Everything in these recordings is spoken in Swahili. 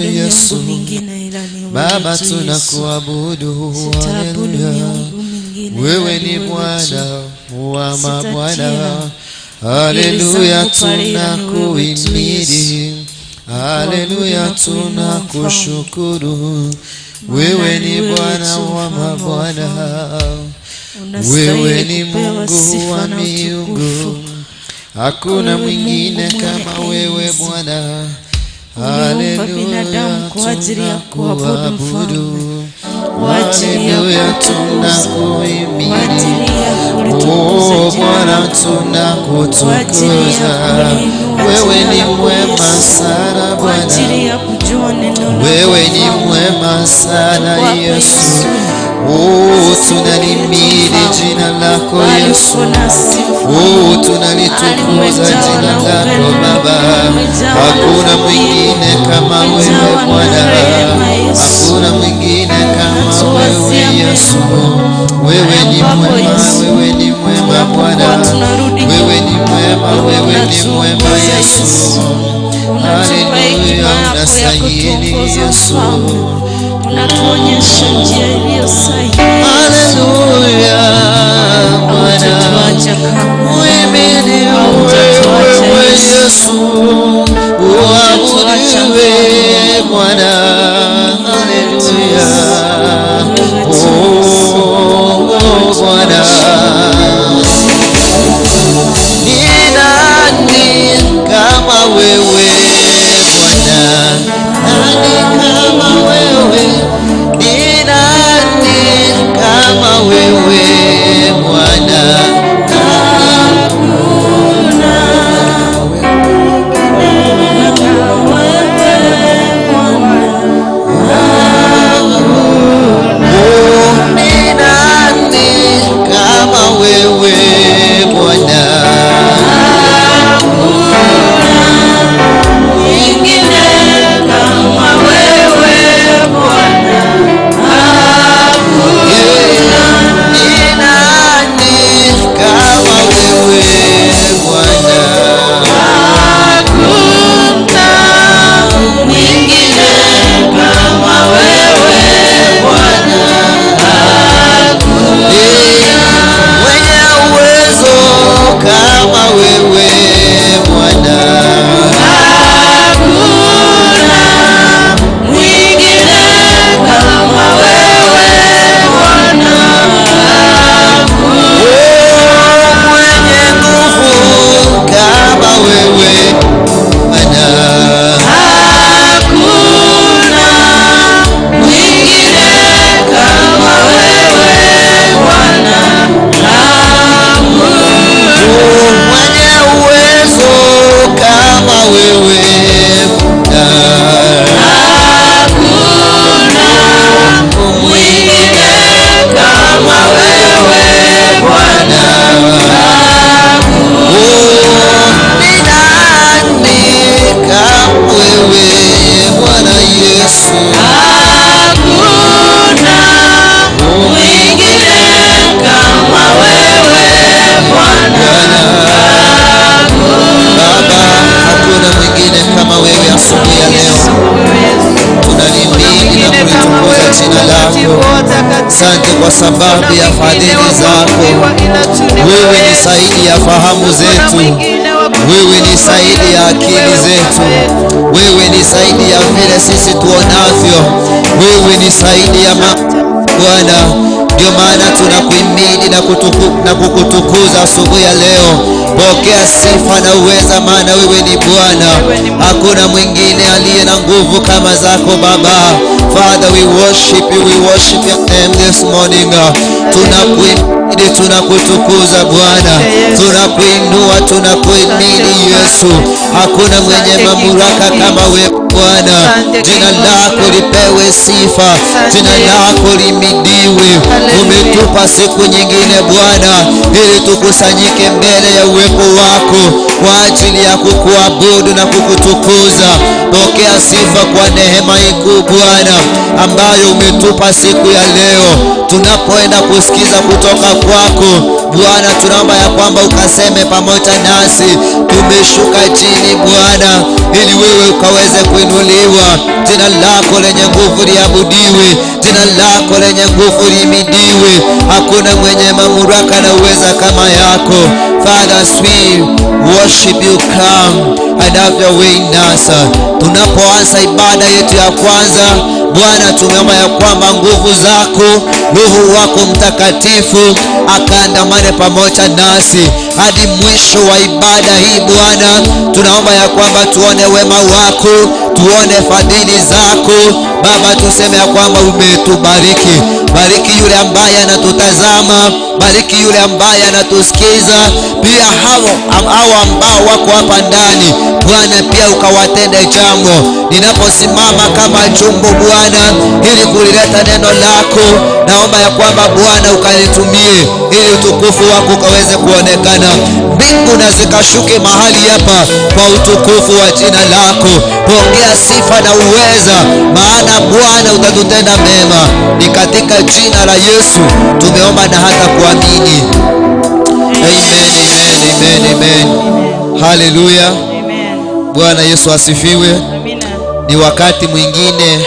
Sitaabudu Yesu. Miungu mingine ila ni wewe Baba, tu, Yesu. Tunakuabudu, Sitaabudu haleluya. miungu mingine Wewe ila ni ni wewe tu. Bwana wa mabwana, Sitatia haleluya, akili zangu pale ila ni wewe tu, Yesu. tunakuhimidi, haleluya, na kuinua mfalme. Tunakushukuru. Maana Wewe ni ni wewe Bwana tu, wa mfalme wa mabwana, wafalme. wewe Unastahili ni kupewa Mungu sifa wa na miungu, utukufu. Hakuna Wewe mwingine Mungu mwenye kama wewe enzi. Bwana. Uliumba binadamu Haleluya, kwa ajili ya kuabudu tunakuabudu, mfalme, kwa ajili ya haleluya, kukutukuza, kwa tunakuhimidi. ajili ya kulitukuza Oh jina Bwana, lako, kwa ajili ya tunakutukuza. kuliinua Wewe jina ni lako mwema Yesu, sana kwa ajili Bwana, ya kujua neno lako wewe ni mfalme. mwema sana Tuko hapa Yesu. Yesu, Oh, sisi peke yetu tunalimidi mfalme, jina lako bali Yesu. uko nasi mfalme, Oh, bali tunalitukuza umejawa jina na lako upendo, Baba. umejawa na Hakuna fadhili, mwingine kama wewe umejawa na Bwana, rehema Yesu. hakuna mwingine kama wewe Unatuwazia Yesu. mema Wewe pale ni ambapo mwema, Yesu wewe ni mwema tunapokuwa Bwana, tunarudi wewe nyuma, ni mwema, wewe wewe ni mwema unatuongoza Yesu. Yesu, unatupa hekima Haleluya, yako ya unastahili kutuongoza Yesu. mfalme, unatuonyesha njia iliyo sahihi Yesu. Haleluya, Bwana. Hautatuacha kamwe, Uhimidiwe hautatuacha wewe Yesu, Yesu, hautatuacha uabudiwe mfalme. Bwana, Wewe tu haleluya. Yesu, wewe tu Yesu, Oh, wewe tu Bwana, Yesu. Ni nani kama wewe Bwana? Nani kama wewe? Ni nani kama wewe Bwana? Hakuna kama wewe Bwana. Oh, ni nani kama wewe Bwana? Mwingine kama wewe Bwana. Ni nani kama wewe Bwana? Hakuna mwingine kama wewe Bwana. Mwenye uwezo kama wewe Bwana. Hakuna mwingine kama wewe Bwana. Oh, mwenye nguvu kama wewe Bwana. Hakuna mwingine kama wewe Bwana. Oh, mwenye uwezo kama wewe Bwana. Hakuna mwingine kama wewe Bwana. Oh, ni nani kama wewe Bwana Yesu? Hakuna mwingine kama wewe Bwana. Baba, hakuna mwingine kama wewe asubuhi ya leo. Tunalihimidi na kulitukuza jina lako. Asante kwa sababu ya fadhili zako. Wewe ni zaidi ya fahamu zetu. Wewe ni zaidi ya akili zetu. Wewe ni zaidi ya vile sisi tuonavyo. Wewe ni zaidi ya Bwana. Ndio maana tunakuhimidi na kukutukuza asubuhi ya leo. Pokea sifa na uweza, maana wewe ni Bwana. Hakuna mwingine aliye na nguvu kama zako Baba. Father, we worship you, we worship your name this morning. Tunakuhimidi, tunakutukuza Bwana, tunakuinua, tunakuhimidi Yesu. Hakuna mwenye mamlaka kama wewe Bwana. Jina lako lipewe sifa, jina lako lihimidiwe. Umetupa siku nyingine Bwana, ili tukusanyike mbele ya uwepo wako kwa ajili ya kukuabudu na kukutukuza. Pokea sifa kwa neema hii kuu Bwana, ambayo umetupa siku ya leo, tunapoenda kusikiza kutoka kwako Bwana. Tunaomba ya kwamba ukaseme pamoja nasi. Tumeshuka chini Bwana, ili wewe ukaweze kuinuliwa. sifa. Jina lako lenye nguvu liabudiwe, jina lako lenye nguvu lihimidiwe. Hakuna mwenye mamlaka na uweza kama yako. Father, as we worship you, come and have your way in us. Tunapoanza ibada yetu ya kwanza, Bwana, tumeomba ya kwamba nguvu zako, Roho wako Mtakatifu akaandamane pamoja nasi hadi mwisho wa ibada hii. Bwana, tunaomba ya kwamba tuone wema wako, tuone fadhili zako. Baba, tuseme ya kwamba umetubariki. Bariki yule ambaye anatutazama, bariki yule ambaye anatusikiza, pia hao ambao wako hapa ndani. Bwana, pia ukawatende jambo. Ninaposimama kama chombo, Bwana, ili kulileta neno lako, naomba ya kwamba, Bwana, ukalitumie ili utukufu wako ukaweze kuonekana. Mbingu na zikashuke mahali hapa kwa utukufu wa jina lako. Pokea sifa na uweza, maana Bwana utatutenda mema. Ni katika jina la Yesu tumeomba na hata kuamini. Amen, amen, amen, amen. Haleluya. Amen. Bwana Yesu asifiwe. Amina. Ni wakati mwingine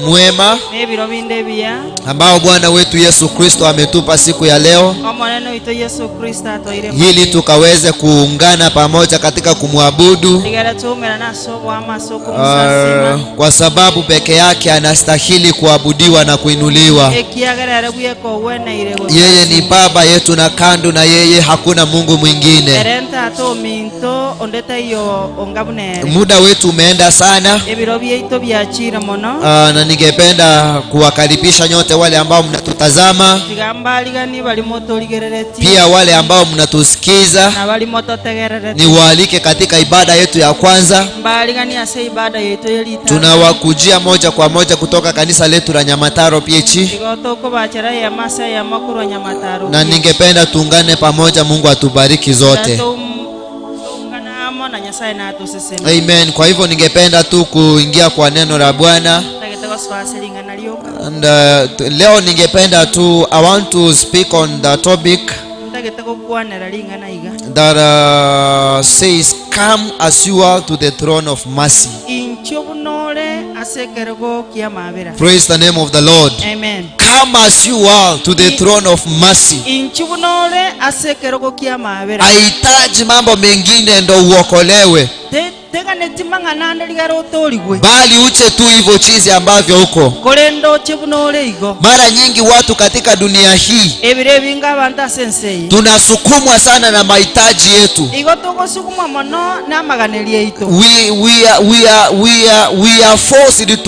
mwema Nebiro binde biya ambao Bwana wetu Yesu Kristo ametupa siku ya leo Omonene witũ Yesu Kristo atwaire ili tukaweze kuungana pamoja katika kumwabudu, ligera tuumerana ase obwama ase okomusasima kwa sababu peke yake anastahili kuabudiwa na kuinuliwa. Ekiagerere bweka oweneire. Yeye ni Baba yetu na kando na yeye hakuna Mungu mwingine. Ere ntata ominto onde taiyo onga bunere. Muda wetu umeenda sana. Ebiro byaito byachire mono. Na ningependa kuwakaribisha nyote wale ambao mnatutazama, Tigambaligani balimo torigerereti pia wale ambao mnatusikiza, na balimo totegerereti. niwaalike katika ibada yetu ya kwanza. Mbaligani ase ibada yetu yelita. Tunawakujia moja kwa moja kutoka kanisa letu la Nyamataro PH, Igo tokobachera yamasa yamakurwa Nyamataro. Na ningependa tuungane pamoja. Mungu atubariki zote. Tuungana amo na Nyasaye natuseseni. Amen. Kwa hivyo ningependa tu kuingia kwa neno la Bwana. Tagete gosoa lingana lioka. And leo ningependa tu, I want to speak on the topic Ntagete gokwanera lingana iga. That says, "Come as you are to the throne of mercy." Incho bunore ase ekerogo kia mabera. Praise the name of the Lord. Amen. Come as you are to the throne of mercy. Incho bunore ase ekerogo kia mabera. Hahitaji mambo mengine ndo uokolewe, Teganeti mang'ana ande ligara otorigwe. Bali uche tu hivyo chizi ambavyo uko. Korende oche bunore igo. Mara nyingi watu katika dunia hii Ebiro ebinge abantu ase ense eye tunasukumwa sana na mahitaji yetu. Igo togosukuma mono n'amaganeri yaito. We are forced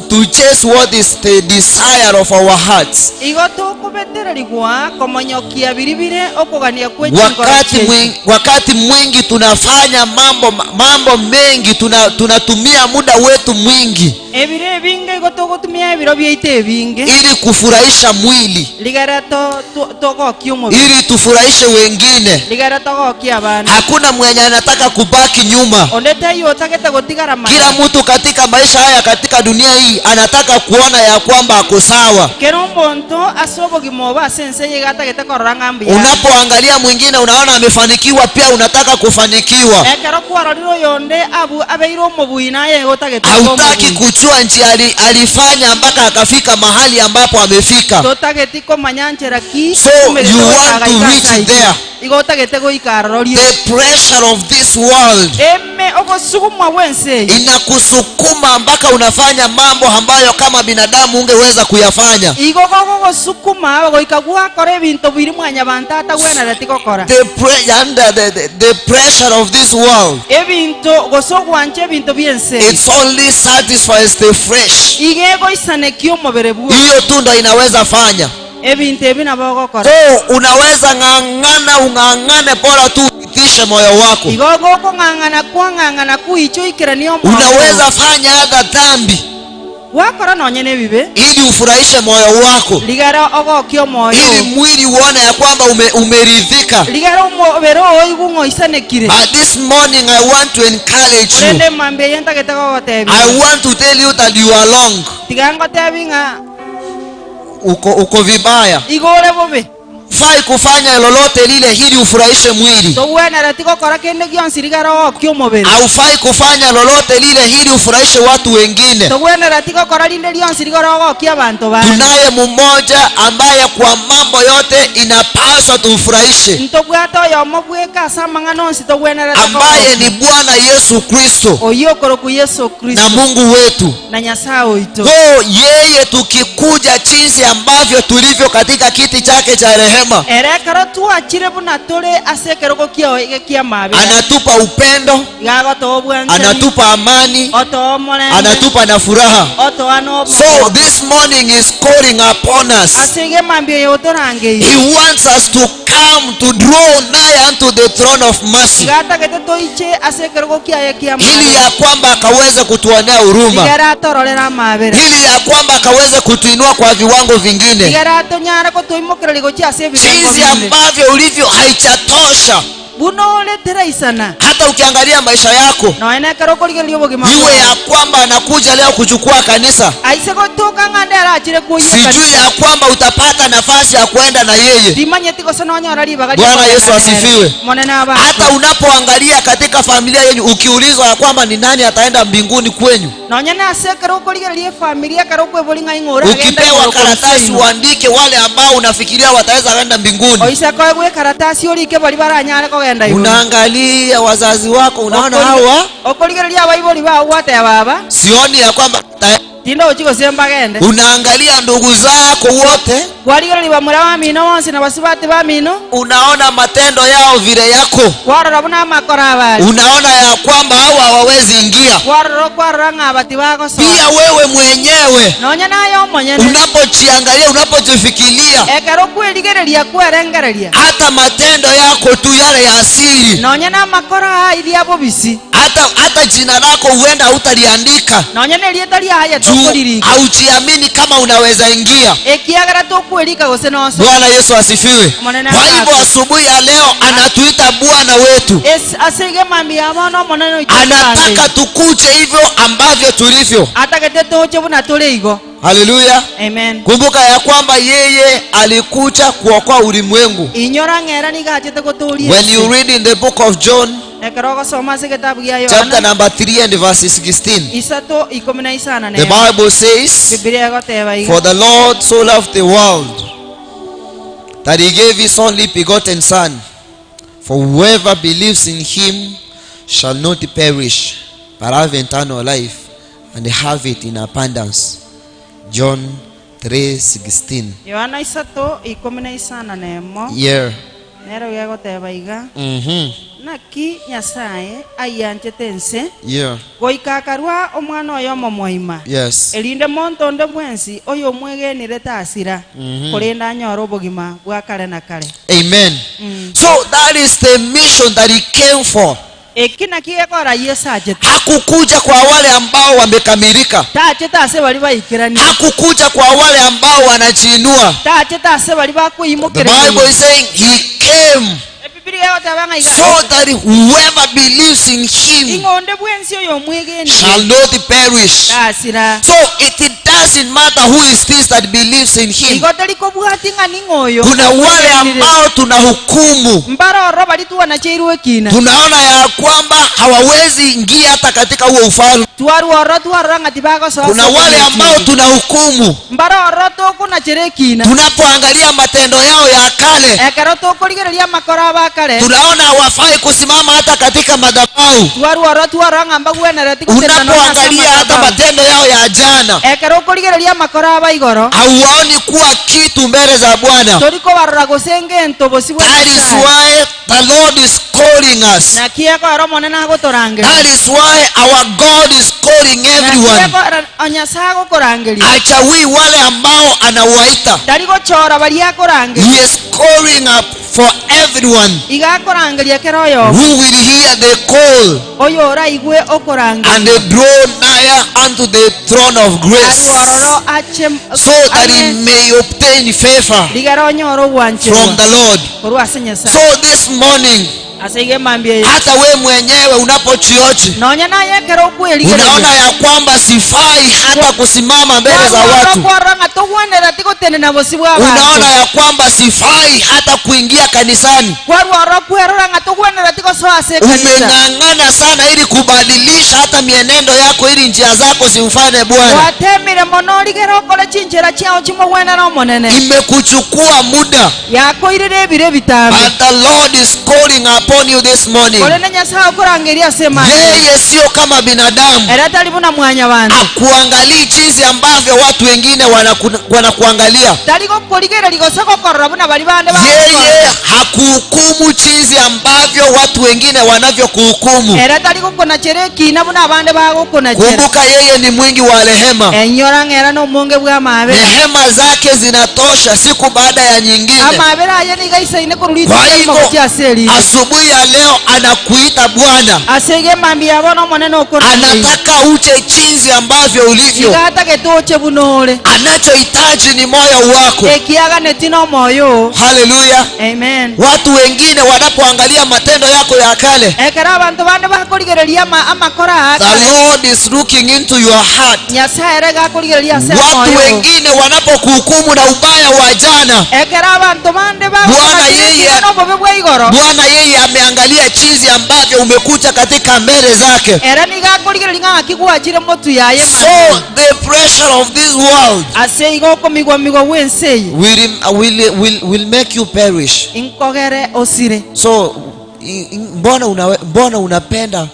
to chase what is the desire of our hearts. Igo tokobetererigwa komonyokia biribire okogania kwe chingoro Wakati chiaito. Wakati mwingi tunafanya mambo mengi, tunatumia muda wetu mwingi Ebiro ebinge igo togotumia ebiro byaito ebinge ili kufurahisha mwili, ligara togokia omobiri, ili tufurahishe wengine. Ligara togokia abana. Hakuna mwenye anataka kubaki nyuma. Onde taiyo otagete gotigara Kila maega. mtu katika maisha haya, katika dunia hii, anataka kuona ya kwamba ako sawa. Kera omonto ase obogima obo ase ense eye iga atagete korora ng'a mbuya. Unapoangalia mwingine unaona amefanikiwa, pia unataka kufanikiwa. Ekero kwarorire oyonde abu abeire omobui naye otagete kuba Hautaki omobui. kujua njia alifanya mpaka akafika mahali ambapo amefika. Totageti komanya nchera ki So you want to reach there. Igo otagete goika arorio. The pressure of this world Eme ogosugumwa bwense eye inakusukuma mpaka unafanya mambo ambayo kama binadamu ungeweza kuyafanya. Igo gogogosukuma goika gwakora ebinto biri mwanyabanto atagwenereti gokora. The, pre- and the pressure of this world, Ebinto gose ogwancha ebinto byense eye it only satisfies the flesh. Iga egoisanekia omobere bwo. Hiyo tu ndo inaweza fanya. Ebinto ebi nabo ogokora. So unaweza ng'ang'ana, ung'ang'ane, bora tu uitishe moyo wako. Igo gokong'ang'ana kwang'ang'ana kuicha oikerania omoyo. Unaweza fanya hata dhambi Wakora nonye nebibe ili ufurahishe moyo wako, ligara ogokia omoyo, ili mwili uone ya kwamba umeridhika. Ligara omobere oigu ng'oisanekire. But this morning I want to encourage you. Korende mambia yentagete gogotebia. I want to tell you that you are wrong. Tiga ngotebi ng'a Uko vibaya. Igo ore bobe. Fai kufanya lolote lile ili ufurahishe mwili. Togwenereti gokora kende gionsi rigara ogokia omobere. Haufai kufanya lolote lile ili ufurahishe watu wengine. Togwenereti gokora rinde rionsi rigara ogokia abanto bande. Tunaye mmoja ambaye kwa mambo yote inapaswa tumfurahishe, Ntobwate oyomo bweka ase amang'ana onsi togwenerete ambaye kogokia. ni Bwana Yesu Kristo Oyo okoroku Yesu na Kristo Mungu wetu. na Nyasaye oito. Kwa yeye tukikuja jinsi ambavyo tulivyo katika kiti chake cha rehema, Erekero twachire buna tore ase ekerogo kiao egekia mabera. anatupa upendo, Igagotoa obwanchani, anatupa amani, otoa omorembe, anatupa na furaha. otoa na So omoyo. this morning is calling upon us. Ase iga emambia oyo otorangeire. He wants us to come to draw nigh unto the throne of mercy, Igatagete toiche ase ekerogo kiaye kia ili mabera. ya kwamba akaweze kutuonea huruma, Igera atororera amabera. ili ya kwamba akaweze kutuinua kwa viwango vingine. Igera atonyare gotoimokereria gochia ase ebirengo Jinsi binde. ambavyo ulivyo haichatosha. Buna oretera isana. Hata ukiangalia maisha yako, Noene ekero okorigereria obogima iwe bwao. ya kwamba anakuja leo kuchukua kanisa, Aise gotoka ng'ande arachire kuoyia sijui kanisa. ya kwamba utapata nafasi ya kwenda na yeye. Timanyeti gose nonyora ribaga Bwana riokogenda Yesu nere. asifiwe. Monene abanto. Hata unapoangalia katika familia yenu, ukiulizwa ya kwamba ni nani ataenda mbinguni kwenyu, Nonya nase ekero okorigereria efamilia ekero okwebori ng'a ing'o oragende ukipewa igoro karatasi korwa uandike wale ambao unafikiria wataweza kwenda mbinguni, oise koegwa ekaratasi orike bari baranyare kogenda igoro. unaangalia wazazi wako, unaona hawa, Okorigereria abaibori bao gwateba baba sioni ya kwamba tinde ochi gose mbagende. Unaangalia ndugu zako wote, Kwarigereria bamura bamino bonsi na basubati bamino, unaona matendo yao vile yako, kwarora buna amakora abari, unaona ya kwamba hawa hawawezi ingia. kwarora kwarora ng'a abati bagosoa. Pia wewe mwenyewe Nonya naye omonyene unapojiangalia, unapojifikiria, ekero okwerigereria kwerengereria, hata matendo yako tu yale ya asili, nonya na amakora airia bobisi, hata jina lako huenda hutaliandika nonya na erieta riaye juu tokoririka, haujiamini kama unaweza ingia. ekiagera tokwerika gose noso. Bwana Yesu asifiwe. Monene Kwa hivyo abako. asubuhi ya leo anatuita Bwana wetu, Ase iga emambia ya bono omonene oito anataka tukuje hivyo ambavyo tulivyo. atagete toche buna tore igo. Haleluya. Amen. Kumbuka ya kwamba yeye alikuja kuokoa ulimwengu. Inyora ng'era niga achete gotoria. When you read in the book of John ekero ogosoma ase egetabu gia chapter Yohana number 3 and verse 16, isato ikumi na isana the na emo. Bible says, Biblia egoteba iga, for the Lord so loved the world that he gave his only begotten Son, for whoever believes in him shall not perish, but have eternal life, and have it in abundance. John 3:16. Yohana isato ikumi na isana na emo. Yeah. Nero egoteba iga, naki Nyasaye aianchete ense, goika akarwa omwana oyo omomoima, erinde monto onde bwensi oyo omwegenire tasira, korende anyore obogima bwa kare na kare. Amen. So that is the mission that he came for. Eki naki gekora Yesu achete. Hakukuja kwa wale ambao wamekamilika. Tachete ase bari baikirani. Hakukuja kwa wale ambao wanajiinua. Tachete ase bari The bakuimokerera. Bible is saying he came Biblia egoteba ng'a iga, so that whoever believes in him ing'onde bwensi oyo omwegenire shall not perish. tasira. So it doesn't matter who is this that believes in him. Igo tari kobwati ng'a ning'o oyo Kuna wale ambao tunahukumu, mbaroro bari twanacheirwe ekina, tunaona ya kwamba hawawezi ingia hata katika huo ufalme. twarwororo twarora ng'a tibagosoa. Kuna wale ambao tunahukumu mbaroro tokonachera ekina, tunapoangalia matendo yao ya kale, ekero tokorigereria amakoro abakare, tunaona hawafai kusimama hata katika madhabahu. twarwororo twarora ng'a mbagwenereti gotenena nonya ase Unapoangalia hata amadhabahu. matendo yao ya jana, Ekero okorigereria amakoro aba igoro, hauwaoni kuwa kitu mbele za Bwana. tori kobarora gose ngento bosi bwa That is Nyasaye. why the Lord is calling us. Naki ekora omonene agotorangeria. That is why our God is calling Naki everyone. ekora Nyasaye agokorangeria. Achawii wale ambao anawaita. Tari gochora baria akorangeria. He is calling up for everyone Iga akorangeria kero oyomo. who will hear the call Oyo oraigwe okorangeria. and they draw nigher unto the throne of grace, Arwororo ache so that he may obtain favor rigera onyore from ogwancherwa the Lord. korwa ase Nyasaye. So this morning, Hata we mwenyewe unapochiochi unaona ya kwamba sifai hata kusimama mbele za watu. Unaona ya kwamba sifai hata kuingia kanisani. Umeng'ang'ana sana ili kubadilisha hata mienendo yako ili njia zako zimfane Bwana. Imekuchukua muda. But the Lord is calling upon you this morning. Yeye sio kama binadamu. Hakuangalii jinsi ambavyo watu wengine wanakuangalia. Yeye hakuhukumu jinsi ambavyo watu wengine wanavyokuhukumu. Kumbuka yeye ni mwingi wa rehema. Rehema zake zinatosha siku baada ya nyingine. Kwa hivyo asubuhi ya leo anakuita Bwana. Anataka uje jinsi ambavyo ulivyo. Anachohitaji ni moyo wako. Haleluya. Amen. Watu wengine wanapoangalia matendo yako ya kale, the Lord is looking into your heart. Watu wengine wanapokuhukumu na ubaya wa jana, Bwana yeye ameangalia jinsi ambavyo umekuja katika mbele zake. So the pressure of this world will make you perish. So mbona unapenda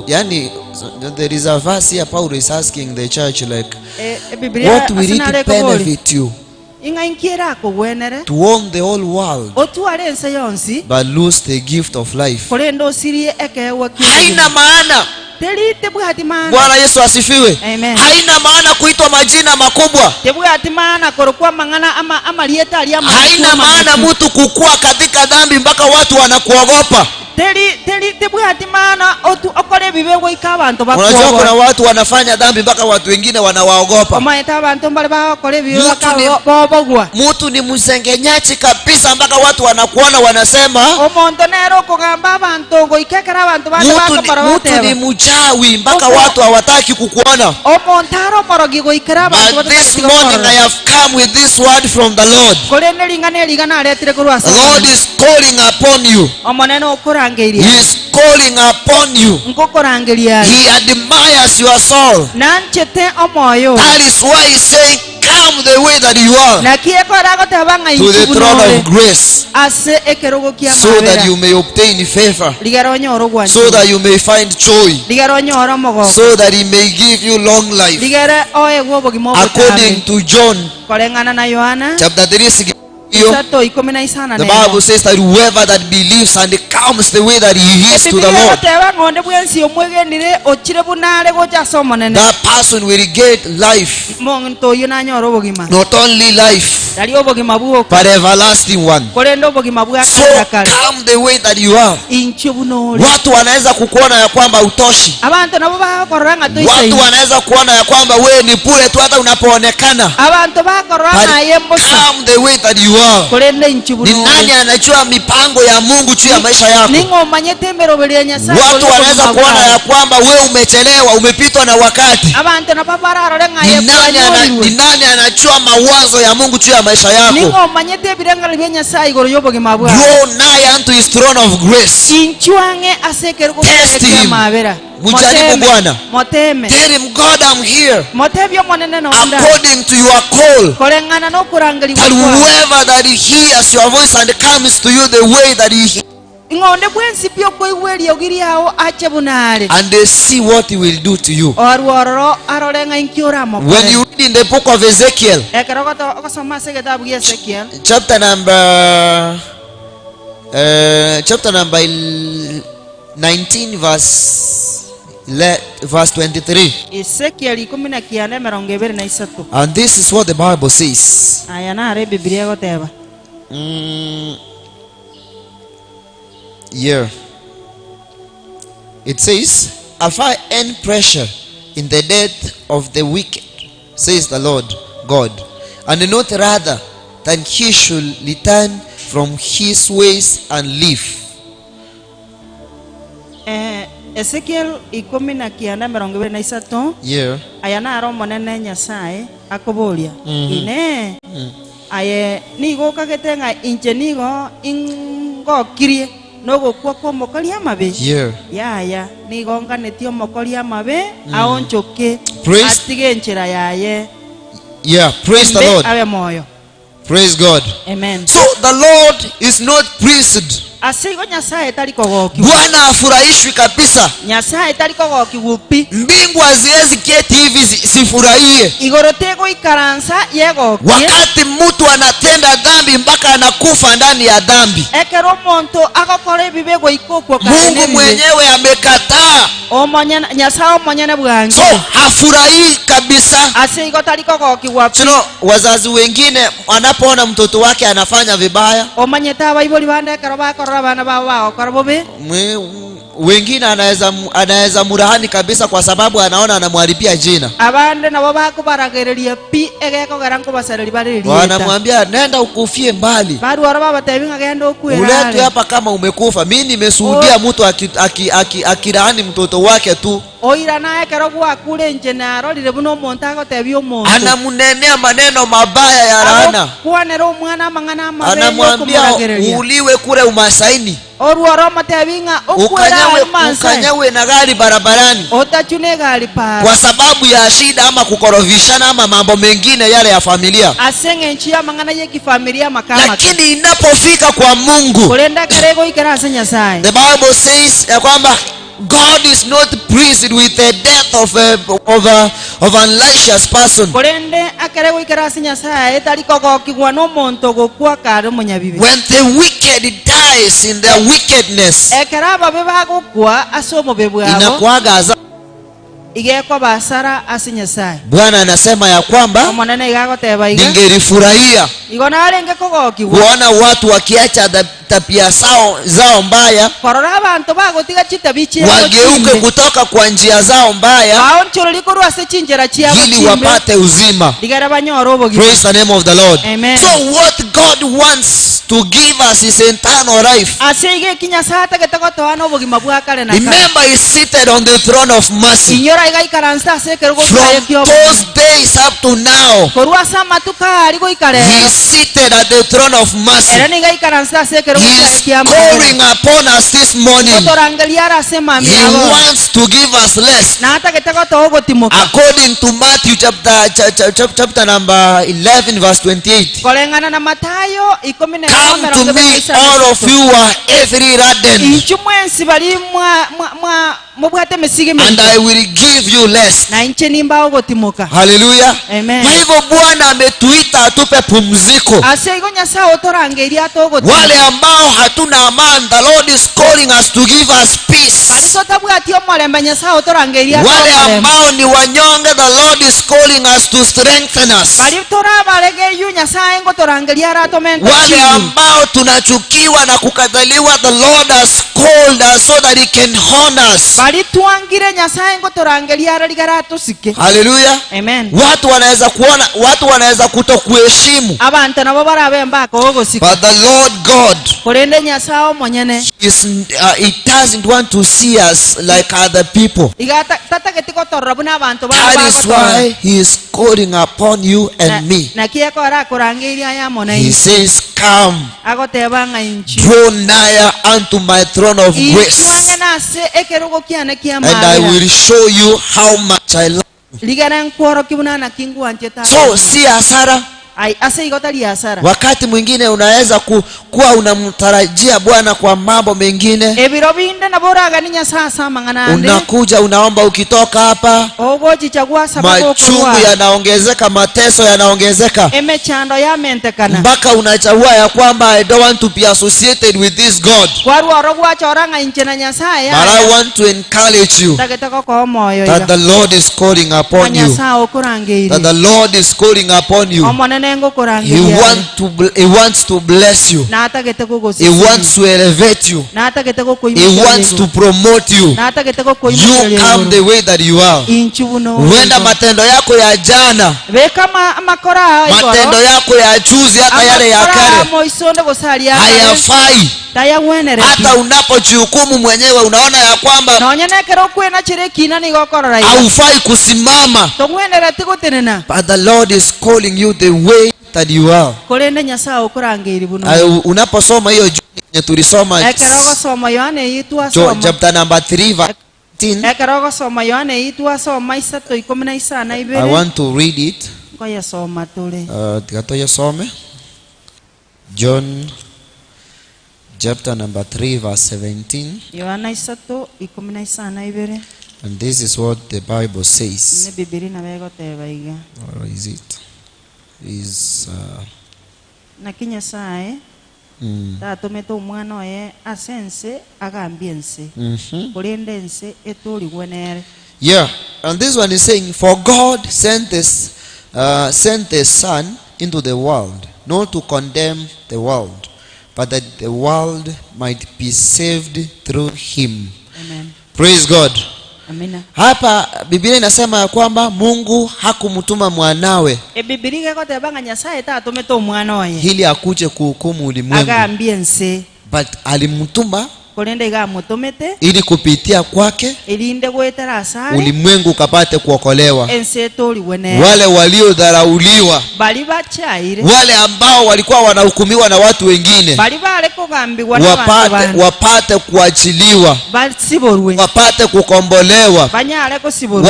yani, there is a verse here Paul is asking the church like, what will it benefit you to own the whole world but lose the gift of life? Haina maana. Bwana Yesu asifiwe. Amen. Haina maana kuitwa majina makubwa. Haina maana mtu kukua katika dhambi mpaka watu wanakuogopa. Unajua kuna watu wanafanya dhambi mpaka watu wengine wanawaogopa. Mtu ni msengenyaji kabisa mpaka watu wanakuona wanasema mtu ni mchawi mpaka watu hawataki kukuona. But this morning I have come with this word from the Lord. The Lord is calling upon you. He is calling upon you. He admires your soul. That is why he is saying, come the way that you are to the throne of grace, so that you may obtain favor, so that you may find joy, so that he may give you long life. According to John chapter 3, the Bible says that whoever that believes and comes the way that he is to the Lord, that person will get life. Not only life, but everlasting one. So come the way that you are. Watu wanaweza kukuona ya kwamba utoshi. Watu wanaweza kuona ya kwamba wewe ni bure tu hata unapoonekana. Come the way that you are. Ni nani anajua mipango ya Mungu juu ya maisha yako? Watu wanaweza kuona ya kwamba wewe umechelewa, umepitwa na wakati. Ni nani anajua mawazo ya Mungu juu ya maisha yako? Draw nigh unto his throne of grace. Test him. Mujaribu Bwana. Tell him, God, I'm here according to your call. That whoever that hears your voice and comes to you the way that he, and they see what he will do to you. When you read in the book of Ezekiel, chapter number 19 verse 23. And this is what the Bible says. Yeah. It says, "Have I any pressure in the death of the wicked, says the Lord God, and not rather than he should return from his ways and live. Ezekiel 19:23. Yeah. Aya naro monene Nyasaye akoboria. Ine. Aye nigo kagete nga inche nigo ingokirie nogokwa kwa mokori amabe. Yeah. Ya nigo nganetie omokori amabe aonchoke atige enchera yaye. Yeah, praise the Lord. Abe moyo. Praise God. Amen. So the Lord is not pleased. Asigo Nyasaye tari kogokiwa. Bwana afurahishwi kabisa. Nyasaye tari kogokiwa pi. Mbingu haziwezi keti hivi sifurahie. Igoro tego ikaransa yegokie. Wakati mtu anatenda dhambi mpaka anakufa ndani ya dhambi. Ekero omonto agokora ebibe goikokwa. Mungu mwenyewe amekataa. Nyasaye omonyene bwange. So hafurahii kabisa. Asigo tari kogokiwa pi. Chino wazazi wengine anapoona mtoto wake anafanya vibaya. Omanyete abaibori bande ekero bakorora bana bao bagokora bobe. Wengine anaweza murahani kabisa kwa sababu anaona anamharibia jina. Abande nabo bakubaragereria pi egekogera nkobasareri baririeta. Wanamwambia nenda ukufie mbali. Barwara babatebi ngagenda okwera. Uletwe hapa kama umekufa. Mimi nimeshuhudia mtu akirahani mtoto wake tu. Oira naye kero gwakure nje narorire buno omonto agotebi omonto. Anamunenea maneno mabaya ya laana. Kwanera omwana amang'ana amabe. Anamwambia uliwe kule umasaini. Oruoro matebinga okwera ukanyawe na gari barabarani. Otachune gari pa. Kwa sababu ya shida ama kukorofishana ama mambo mengine yale ya familia. Asenge nchi ya mang'ana ye kifamilia makama. Lakini inapofika kwa Mungu, kurenda karego ikera ase Nyasaye. The Bible says ya kwamba God is not pleased with the death of of an unrighteous person. When the wicked dies in their wickedness, inakuwaga Bwana anasema ya kwamba ningelifurahia kuona watu wakiacha tabia zao mbaya, wageuke kutoka kwa njia zao mbaya ili wapate uzima. Praise the name of the Lord. Amen. So what God wants to give us is eternal life. Remember, he is seated on the throne of mercy. From those days up to now, he is seated at the throne of mercy. He is calling upon us this morning. He wants to give us rest. According to Matthew chapter number 11 verse 28. Come to me, all of you who are heavy laden, and I will give you rest. Hallelujah. Amen. Kwa hivyo Bwana ametuita atupe pumziko. Wale ambao hatuna amani, the Lord is calling us to give us peace. Wale ambao ni wanyonge, the Lord is calling us to strengthen us. Wale ambao tunachukiwa na kukataliwa, the Lord has called us so that he can honor us. Hallelujah. Amen. Watu wanaweza kuona, watu wanaweza kutokuheshimu. But the Lord God, he doesn't want to see us like other people. That is why he is calling upon you and me. He says, come, draw nigher unto my throne of grace, and I will show you how much I love you. So si hasara. Wakati mwingine unaweza kuwa unamtarajia Bwana kwa mambo mengine. Unakuja unaomba, ukitoka hapa machungu yanaongezeka, mateso yanaongezeka, mpaka unachagua ya kwamba I don't want to be associated with this God. But I want to encourage you that the Lord is calling upon you. That the Lord is calling upon you. He wants to bless you. He wants to elevate you. He wants to promote you. You come the way that you are. Huenda matendo yako ya jana, matendo yako ya juzi, hata yale ya kale hayafai. Hata unapojihukumu mwenyewe unaona ya kwamba haufai kusimama. But the Lord is calling you the way that you are. Unaposoma hiyo tulisoma chapter number 3 verse 18. I want to read it. John chapter number 3 verse 17. And this is what the Bible says. Or is it? Is Yeah, and this one is saying, for God sent his Son into the world, not to condemn the world, but that the world might be saved through him. Amen. Praise God. Amina. Hapa Biblia inasema ya kwamba Mungu hakumtuma mwanawe ili akuje kuhukumu ulimwengu, but alimtuma ili kupitia kwake ulimwengu kapate kuokolewa. Wale waliodharauliwa, wale ambao walikuwa wanahukumiwa na watu wengine, wapate kuachiliwa, wapate kukombolewa,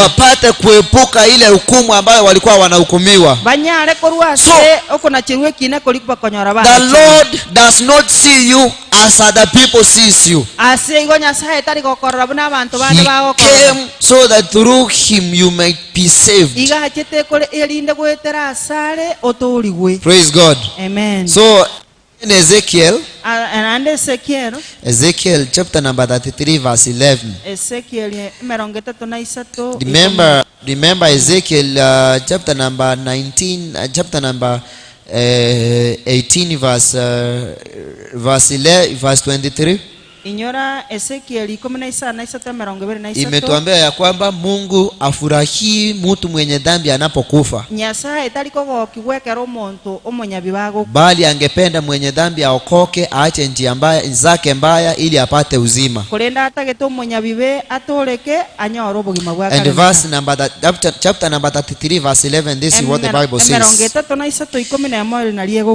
wapate kuepuka ile hukumu ambayo walikuwa wanahukumiwa. So, the Lord does not see you as other people sees you. He came so that through him you might be saved. Praise God. Amen. So in Ezekiel, Ezekiel chapter number 33 verse 11. Remember Ezekiel chapter number 19, chapter number 18 verse 11, verse 23. Inyora Ezekiel 19:23 imetuambia ya kwamba Mungu afurahii mtu mwenye dhambi anapokufa, bali angependa mwenye dhambi aokoke, aache njia mbaya zake mbaya ili apate uzima. And verse number that, chapter number 33 verse 11, this is what the Bible says.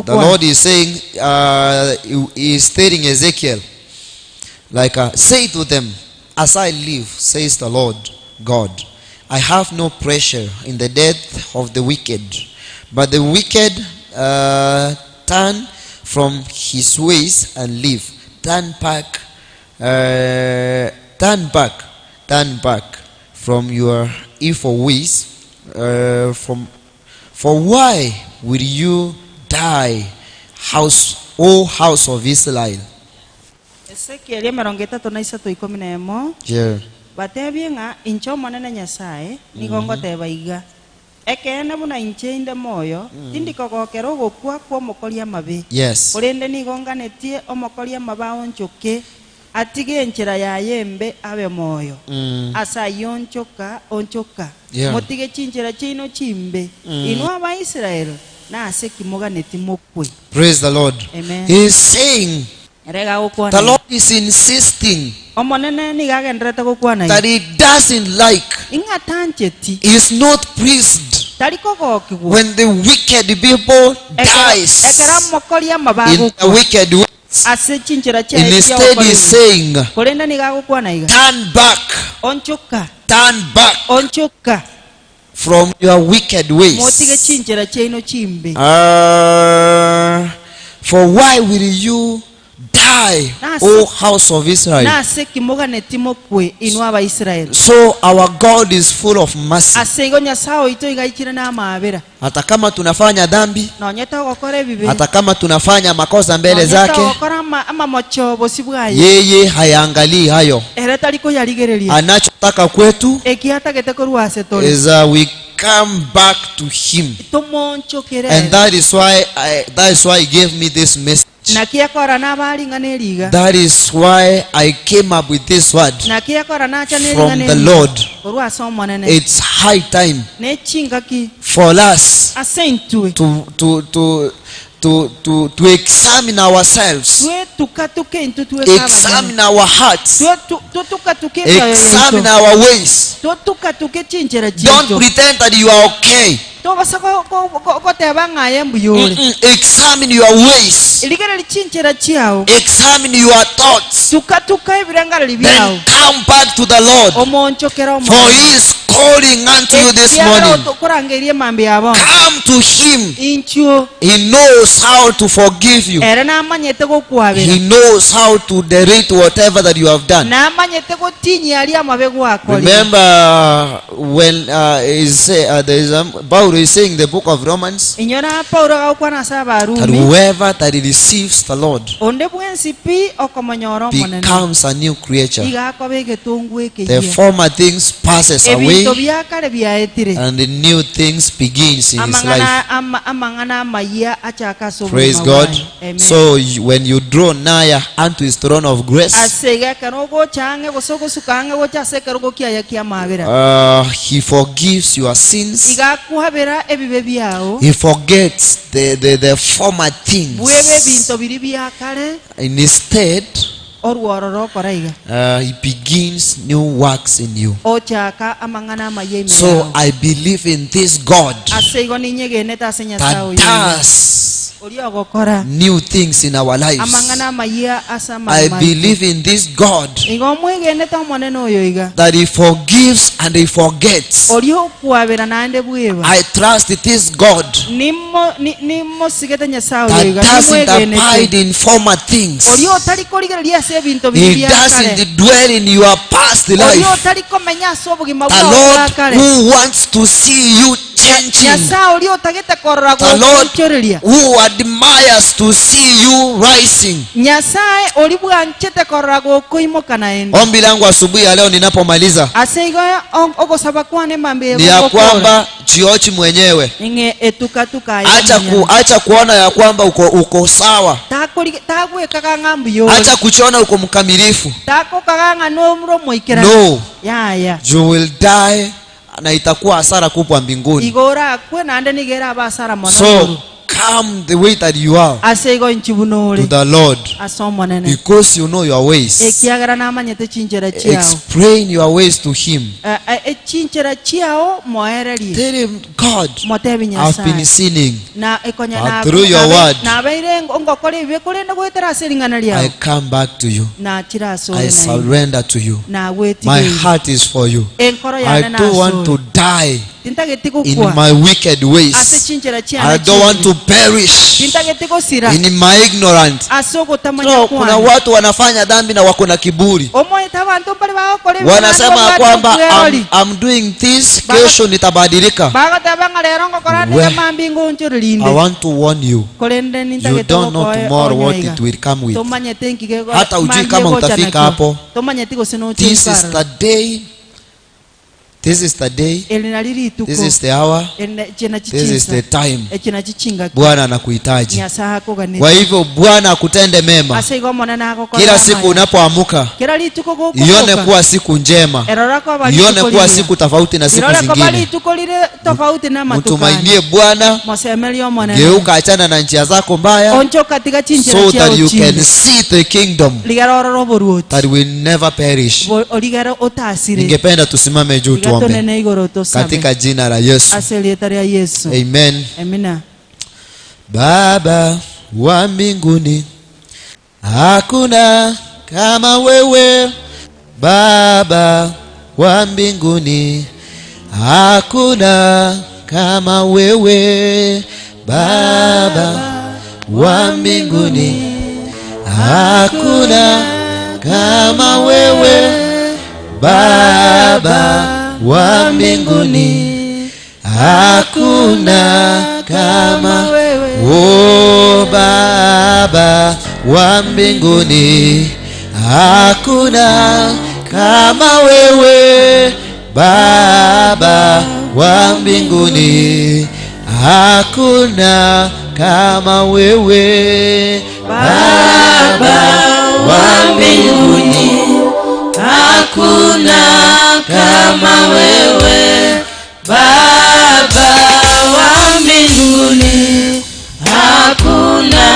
The Lord is saying, he is telling Ezekiel, like, say to them, as I live, says the Lord God, I have no pleasure in the death of the wicked, but the wicked turn from his ways and live. Turn back, turn back from your evil ways. For why will you die, house, O house of Israel? Ezekiel 33:11. Yeah. Batebie ng'a inche Omonene Nyasaye nigo ngoteba iga, ekeene buna inche inde moyo, tindikogokera ogokwa kwa omokori amabe. Yes. Korende nigo nganetie omokori amabe aonchoke, atige enchera yaye embe abe moyo. Ase ayio onchoka, onchoka. Yeah. Motige chinchera chiino chimbe. Inwe Abaisrael na ase kimoganeti mokwe. Praise the Lord. Amen. He is saying, the Lord is insisting that he doesn't like, he is not pleased when the wicked people dies in the wicked ways. Instead he is saying, turn back, turn back from your wicked ways. For why will you die, O house of Israel? So our God is full of mercy. Hata kama tunafanya dhambi, hata kama tunafanya makosa mbele zake, yeye hayaangalii hayo. Anachotaka kwetu is we Come back to him. Tumonchokere. And that is why he gave me this message. Naki akora nabaring'ana eriga. That is why I came up with this word Naki akora nacha from nering'ana the eriga. Lord. Korwa ase Omonene. It's high time Nechingaki for us ase intwe to examine ourselves, twetukatuke intwe twekabanyene examine our hearts, tutukatuke emioyo examine yaito our ways. tutukatuke chinchera Don't chiaito pretend that you are okay. tobasa goteba ng'aye mbuyore. Examine your ways. Rigereri chinchera chiao. Examine your thoughts. Tukatuka ebirengareri biao. Then come back to the Lord. Omonchokera For Omonene. he is calling unto you this morning. Korangerie mambi yabo. Come to him. Inchuo. He knows how to forgive you. Ere namanyete gokwabera. He knows how to delete whatever that you have done. Namanyete gotinyia aria amabe gwakorire. Remember when Paul is saying in the book of Romans Inyora Paulo agakwana ase that Abarumi. whoever that receives the Lord Onde bwensi pi okomonyora Omonene. becomes a new creature. Igakoba egetungu The ekeyia. former things passes Ebinto away bia kare biaetire. and the new things begins in his life. Amang'ana amang'ana amayia achaka ase Praise obogima God. bwaye. Amen. So when you draw nigh unto his throne of grace, ase iga ekero ogocha ang'e gose ogosuka ang'e gocha ase ekerogo kiaye kia amabera. He forgives your sins. Iga akwabera ebibe biao. He forgets the former things. Bwebe ebinto biri bia kare. Instead, Orwororo okora iga. He begins new works in you. Ochaka amang'ana amaya ime So yao. I believe in this God Ase igo ninyegenete ase Nyasaye that oyo. does Oria ogokora new things in our lives. amang'ana amaya ase I amagima. believe in this God Igo omwegenete Omonene oyo iga. that he forgives and he forgets. Oria okwabera naende bweba. I trust this God Nimosigete Nyasaye oyo that iga. doesn't Nimwegenete. abide in former things. Oria otari korigereria ase ebinto biri He bia kare. doesn't dwell in your past Oria life. otari komenya ase obogima The bwao bwa Lord kare. who wants to see you changing. Nyasaye oria otagete korora The Lord gokonchoreria. who admires to see you rising. Nyasaye ori bwanchete korora gokoimoka naende. Ombi langu asubuhi ya leo ninapomaliza Ase igo ogosaba kwane mambe ni ya kwamba jiochi mwenyewe. Ng'e etukatuka Acha kuona ya kwamba uko sawa. Tagwekaga ng'ambu yore. Acha kuchiona uko mkamilifu. Takokaga ng'a nomuro moikeranu. No. Yaya. You will die na itakuwa hasara kubwa mbinguni. Igora akwe naende nigera abasara mono. So come the way that you are Ase igo inchibunore. to the Lord, Ase Omonene. because you know your ways. Ekiagera namanyete chinchera chiao. Explain your ways to him. Chinchera chiao moererie. Tell him, God, Motebi I've been Nyasaye. sinning. Na ekonya But na through your word, nabeire ngokora ebibe korende goetera ase ring'ana I riao. come back to you. Nachira ase I ore naye. surrender to you. My Nagwetigeire. heart is for you. Enkoro I yane don't want nasore. to die Tintageti in gokwa. my wicked Ase ways. chinchera chiane I don't want chimbe. to perish Tintageti gosira. in my ignorance. Ase ogotamanya No, kuna kwane. watu wanafanya dhambi na wako na kiburi. Omoete abantu mbari bagokora ebibe Wanasema naende kwamba babwate I'm doing this, Baga- kesho nitabadilika. Bagoteba ng'a rero ngokora We- niga mambi ngonchorerinde. I want to warn you. Korende You nintagete don't know gokoe tomorrow what onyoiga. it will come with. Tomanyete nkige Hata hujui mambi kama egocha utafika nakio. hapo. Tomanyeti gose This is nochikara. the day. This is the day. Eri nari rituko. This is the hour. Eri chena This is chichinsa. the time. Echina chichingaki. Bwana anakuhitaji. Nyasaye akoganete. Kwa hivyo Bwana akutende mema. Ase igo Omonene agokora Kila siku amaya. unapoamka Kila rituko ione gokoboka. kuwa siku njema. Erora koba Ione rituko kuwa rigiya. siku tofauti na siku Irore koba zingine. rituko rire tofauti na matukano. Mtumainie Bwana. Mosemerie Omonene. Geuka, achana na njia zako mbaya, Onchoka tiga chinchera so chiao that you can chimbe. see the kingdom Ligera ororo oboruoti. that will never perish. Oligera otasire. Ningependa tusimame juu Iga tuombe tonene igoro tosabe. katika jina la Yesu. Ase rieta ria Yesu. Amen. Amina. Baba wa mbinguni, hakuna kama wewe. Baba wa mbinguni, hakuna kama wewe. Baba wa mbinguni, hakuna kama wewe. Baba wa mbinguni, hakuna kama wewe. Oh, Baba wa mbinguni, hakuna kama wewe. Baba wa mbinguni, hakuna kama wewe. Baba wa mbinguni, hakuna kama wewe. Baba wa mbinguni, hakuna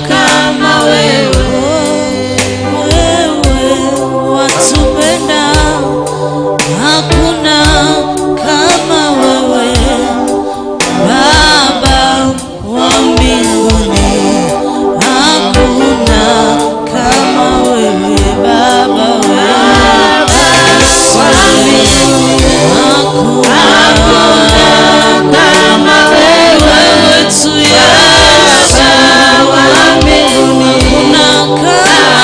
kama wewe. Wewe watupenda, hakuna kama wewe. Baba wa mbinguni, hakuna kama wewe. Baba wa mbinguni, hakuna kama wewe tu Yesu. Wa mbinguni,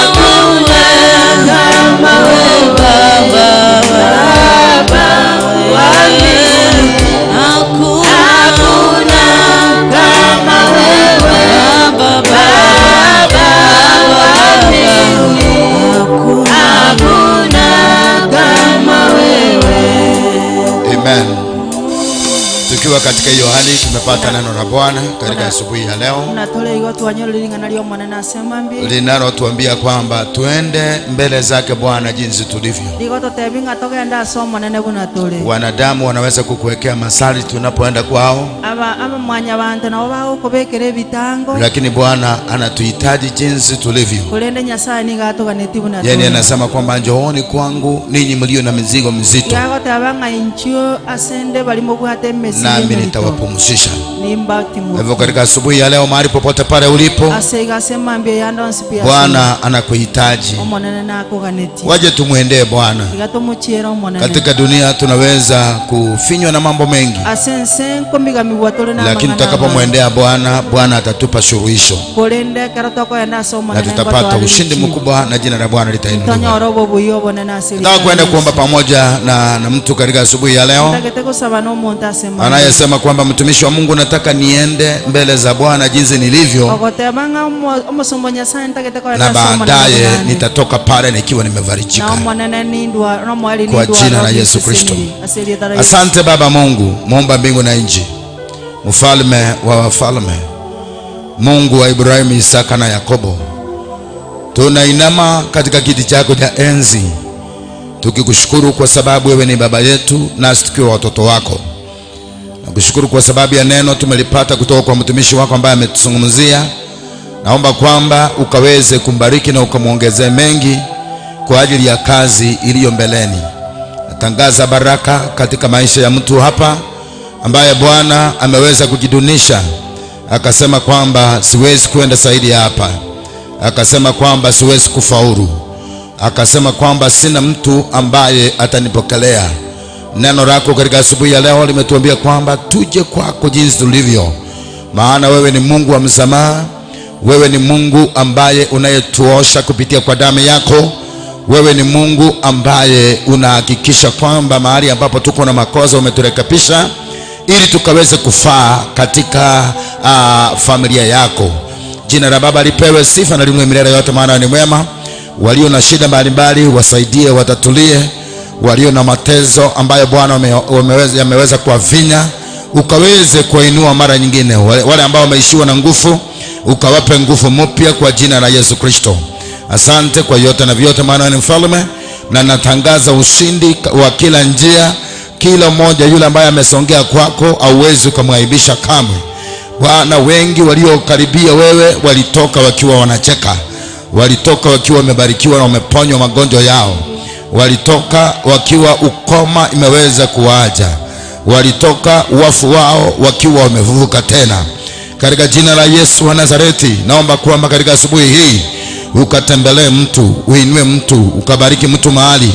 hakuna kama wewe. Baba wa mbinguni, hakuna kama wewe. Baba wa mbinguni, hakuna kama wewe. Amen. Tukiwa katika hiyo hali tumepata neno la Bwana katika asubuhi ya leo linalotuambia kwamba tuende mbele zake Bwana jinsi tulivyo. Wanadamu wanaweza kukuwekea masali tunapoenda kwao, lakini Bwana anatuhitaji jinsi tulivyo. Yeye anasema kwamba njooni kwangu ninyi mlio na mizigo mizito, nami nitawapumzisha. Hivyo katika asubuhi ya leo, mahali popote pale ulipo, Bwana anakuhitaji. Waje tumuendee Bwana. Katika dunia tunaweza kufinywa na mambo mengi, lakini tutakapomwendea Bwana, Bwana atatupa suluhisho na tutapata ushindi mkubwa, na jina la Bwana litainuliwa. Nataka kwenda kuomba pamoja na mtu katika asubuhi ya leo anayesema kwamba mtumishi wa Mungu, nataka niende mbele za Bwana jinsi nilivyo, na baadaye nitatoka pale nikiwa nimevarijika, kwa jina la Yesu Kristo. Asante Baba Mungu, muumba mbingu na nchi, mfalme wa wafalme, Mungu wa Ibrahimu, Isaka na Yakobo, tunainama katika kiti chako cha enzi tukikushukuru kwa sababu wewe ni baba yetu nasi tukiwa watoto wako. Nakushukuru kwa sababu ya neno tumelipata kutoka kwa mtumishi wako ambaye ametuzungumzia. Naomba kwamba ukaweze kumbariki na ukamuongezee mengi kwa ajili ya kazi iliyo mbeleni. Natangaza baraka katika maisha ya mtu hapa ambaye Bwana ameweza kujidunisha, akasema kwamba siwezi kwenda zaidi hapa, akasema kwamba siwezi kufaulu, akasema kwamba sina mtu ambaye atanipokelea. Neno lako katika asubuhi ya leo limetuambia kwamba tuje kwako jinsi tulivyo, maana wewe ni Mungu wa msamaha, wewe ni Mungu ambaye unayetuosha kupitia kwa damu yako, wewe ni Mungu ambaye unahakikisha kwamba mahali ambapo tuko na makosa umeturekebisha ili tukaweze kufaa katika familia yako. Jina la Baba lipewe sifa na liinue milele yote, maana ni mwema. Walio na shida mbalimbali wasaidie, watatulie. Walio na mateso ambayo Bwana yameweza kuwavinya, ukaweze kuinua mara nyingine. Wale ambao wameishiwa na nguvu, ukawape nguvu mpya kwa jina la Yesu Kristo. Asante kwa yote na vyote, maana ni mfalme, na natangaza ushindi wa kila njia. Kila mmoja yule ambaye amesongea kwako hauwezi kumwaibisha kamwe. Bwana, wengi waliokaribia wewe walitoka wakiwa wanacheka, walitoka wakiwa wamebarikiwa na wameponywa magonjwa yao, walitoka wakiwa ukoma imeweza kuwaja, walitoka wafu wao wakiwa wamevuka tena. Katika jina la Yesu wa Nazareti, naomba kwamba katika asubuhi hii ukatembelee mtu, uinue mtu, ukabariki mtu mahali,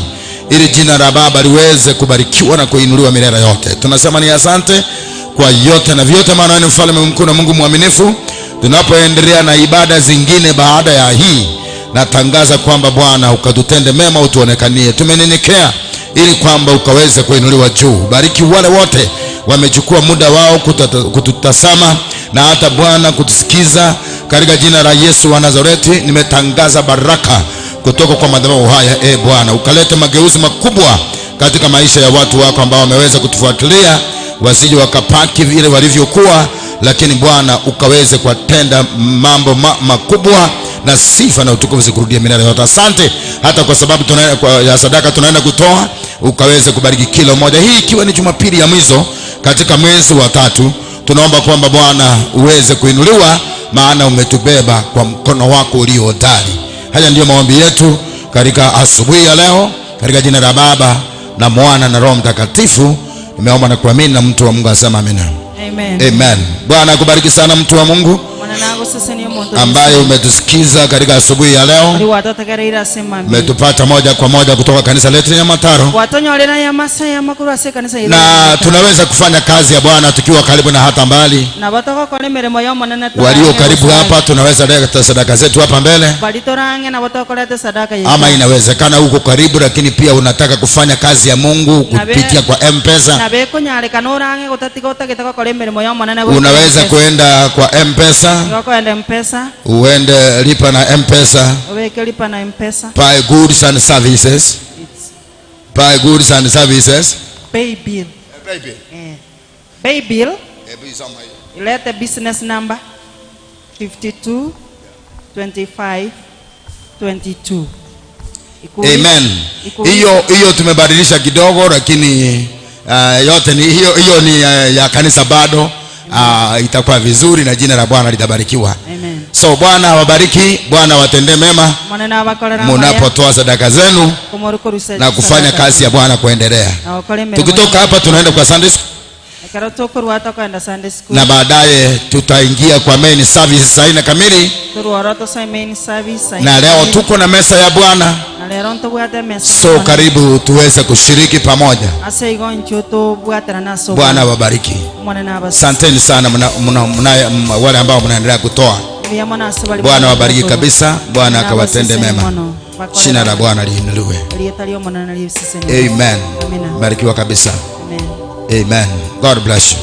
ili jina la Baba liweze kubarikiwa na kuinuliwa milele yote. Tunasema ni asante kwa yote na vyote, maana ni mfalme mkuu na Mungu mwaminifu. Tunapoendelea na ibada zingine baada ya hii, natangaza kwamba Bwana ukatutende mema, utuonekanie. Tumenyenyekea ili kwamba ukaweze kuinuliwa juu. Bariki wale wote wamechukua muda wao kututazama na hata Bwana kutusikiza. Katika jina la Yesu wa Nazareti nimetangaza baraka kutoka kwa madhabahu haya. Bwana, ukalete mageuzi makubwa katika maisha ya watu wako ambao wameweza kutufuatilia wasije wakapaki vile walivyokuwa, lakini Bwana ukaweze kuwatenda mambo makubwa, na sifa na utukufu zikurudie milele yote. Asante hata kwa sababu ya sadaka tunaenda kutoa, ukaweze kubariki kila mmoja. Hii ikiwa ni Jumapili ya mwisho katika mwezi wa 3, tunaomba kwamba Bwana uweze kuinuliwa, maana umetubeba kwa mkono wako ulio hodari. Haya ndiyo maombi yetu katika asubuhi ya leo, katika jina la Baba na Mwana na Roho Mtakatifu nimeomba na kuamini, na mtu wa Mungu asema amina. Amen. Amen. Bwana akubariki sana mtu wa Mungu ambaye umetusikiza katika asubuhi ya leo. Umetupata moja kwa moja kutoka kanisa letu la Nyamataro, na tunaweza kufanya kazi ya Bwana tukiwa karibu na hata mbali. Walio karibu hapa tunaweza leta sadaka zetu hapa mbele, ama inawezekana huko karibu lakini pia unataka kufanya kazi ya Mungu kupitia kwa M-Pesa. Unaweza kuenda kwa M-Pesa, uende lipa na M-Pesa, buy goods and services, buy goods and services, pay bill, pay bill, ilete business number 52 25 22. Amen. Hiyo tumebadilisha kidogo, lakini yote ni hiyo ni ya kanisa bado. Itakuwa vizuri na jina la Bwana litabarikiwa. Amen. So Bwana awabariki, Bwana watende mema mnapotoa sadaka zenu na kufanya kazi ya Bwana kuendelea. Tukitoka hapa tunaenda kwa Sunday school, na baadaye tutaingia kwa main service saa 4 kamili. Na leo tuko na mesa ya Bwana, so karibu tuweze kushiriki pamoja. Bwana awabariki. Asanteni sana wale ambao mnaendelea kutoa. Bwana awabariki kabisa. Bwana akawatende mema. Jina la Bwana liinuliwe. Amen. Barikiwa kabisa. Amen. God bless you.